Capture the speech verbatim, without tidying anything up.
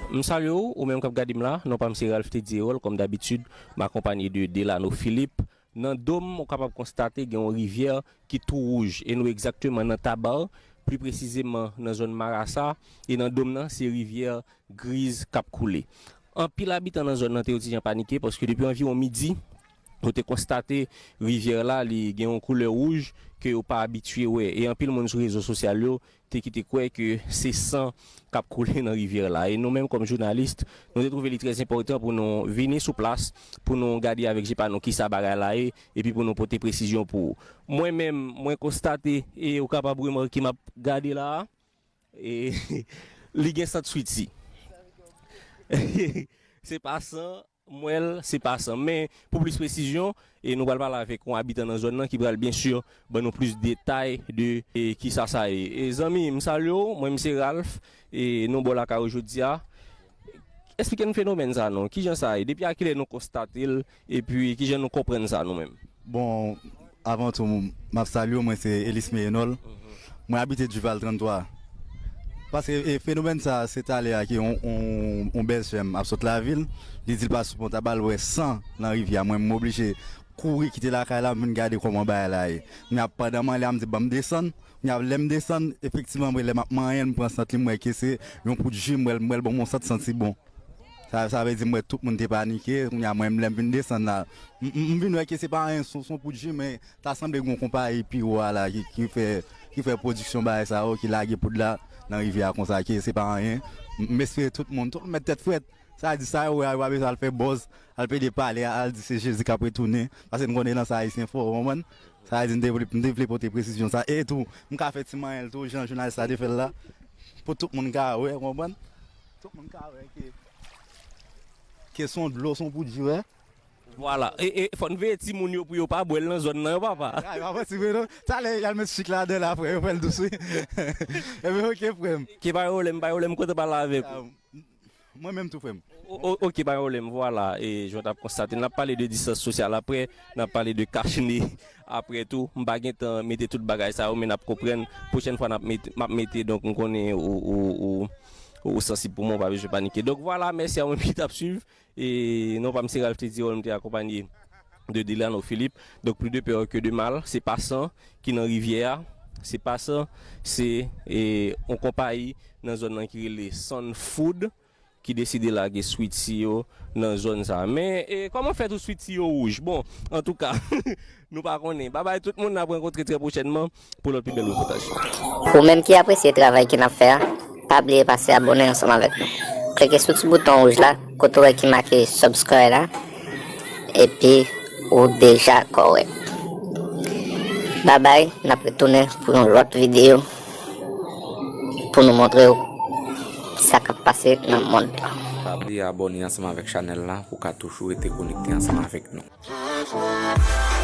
M salye w, ou menm k ap gade m la. Non pa m se Ralph Teddy Erol, kòm dabitid, m akonpanye de Delano Philippe. Nan do m, ou kapab konstate gen yon rivyè ki tou wouj, e nou egzakteman nan Tabar, pli presizeman nan zòn Marasa, e nan do m nan, se rivyè Griz k ap koule. Anpil abitan nan zòn nan te yo ti jan panike, paske depi anviwon midi, yo te konstate rivyè la, li gen yon koulè wouj ke yo pa abitye wè. E anpil moun sou rezo sosyal yo te kite kwè ke se san k ap koule nan rivyè la. E nou menm, kòm jounalis, nou te twouve li trè enpòtan pou nou vini sou plas, pou nou gade avèk je pa nou kisa bagay la ye, epi pou nou pote presizyon pou ou. Mwen menm, mwen konstate, e ou kapab remake m ap gade la a, e li gen sant Switi. Se pa san, m wè l, se pa san. Men, pou plis presizyon, e nou pral pale avèk yon abitan nan zòn nan ki pral, byen si, ban nou plis detay de, e, kisa sa ye. E, zanmi, m salye w, mwen, m se Ralph, e nou bò lakay ou jodi a. Eksplike n fenomèn sa non, kijan sa ye, depi a kilè nou konstate l, epi kijan nou konprann sa nou menm? Bon, avan tou, m ap salye w, mwen se Elis Meyenòl. Mwen abite Duval trannntwa. Paske, e, fenomèn sa, se talè a ke yon, yon, yon bèlsè m ap sot lavil, li di l pa sou pon Tabar, l wè san nan rivyè a. Mwen, m oblije kouri kite lakay la, m vin gade kòman bagay la ye. Kounye a, pandan m ale a, m di, "Ban m desann." Kounye a, lè m desann, efektivman, mwen, lè m ap manyen l, m pran sant li, m wè ke se yon poud ji, m wè l, m wè l ban m yon sant, santi bon. Sa, sa vle di, m wè tout moun te panike, kounye a, mwen, lè m vin desann la, m, m, m vin wè ke se pa anyen, se, se yon poud ji, men ta sanble gen yon konpayi pi wo a la ki, ki fè, ki fè pwodiksyon bagay sa yo, ki lage poud la nan rivyè a konsa, ke se pa anyen. M, m espere tout moun, tout moun mèt tèt frèt. Sa di sa yo wè a, yo pa bezwen al fè buzz, al plede pale, al di se Jezi k ap retounen. Paske n konnen nan sa Ayisyen fò, ou konprann? Sa di m te vle, m te vle pote presizyon sa. E tou, m ka fè ti manyen l tou, jan jounalis la te fè l la. Pou tout moun ka wè, ou konprann? Tout moun ka wè ke, ke se yon dlo, se yon poud ji, wè. Vwala. E, e fò n veye timoun yo pou yo pa bwè l nan zòn nan yo, papa. Ay, papa, ti vre non. Talè, y al met chik ladan l apre, yo fè l dous, wi. Ebyen, oke, frè m. Ke pa gen pwoblèm, pa gen pwoblèm, kontan pale avèk ou. Mwen menm tou, frè m. O-, o-, oke, pa gen pwoblèm, vwala, e jan w t ap konstate, n ap pale de distans sosyal apre, n ap pale de kach ne apre tou. M pa gen tan mete tout bagay sa yo, men n ap konprann. Pwochèn fwa n ap mete, m ap mete, donk, m konnen ou, ou, ou, ou sansib pou mwen, ou pa bezwen panike. Donk, vwala, mèsi a ou menm ki t ap swiv. E non pa m se Ralph Teddy Erol, m te akonpanye de Delano Philippe. Donk, plus de peur que de mal, se pa san ki nan rivyè a, se pa san, se, e, yon konpayi nan zòn nan ki rele Sun Food ki deside lage Switi yo nan zòn sa. Men, e, kòman fè tou Switi yo wouj? Bon, antouka, nou pa konnen. Babay tout moun, n ap rankontre trè pwochènman pou lòt pi bèl repòtaj. Ou menm ki apresye travay ke n ap fè a, pa bliye pase abòne ansanm avèk nou. Klike sou ti bouton wouj la, kote w wè ki make subscribe la, epi ou deja kòrèk. Babay, n ap retounen pou yon lòt videyo pou nou montre w sa k ap pase nan mond lan. Pa bliye abòne ansanm avèk chanèl la pou w ka toujou rete konekte ansanm avèk nou.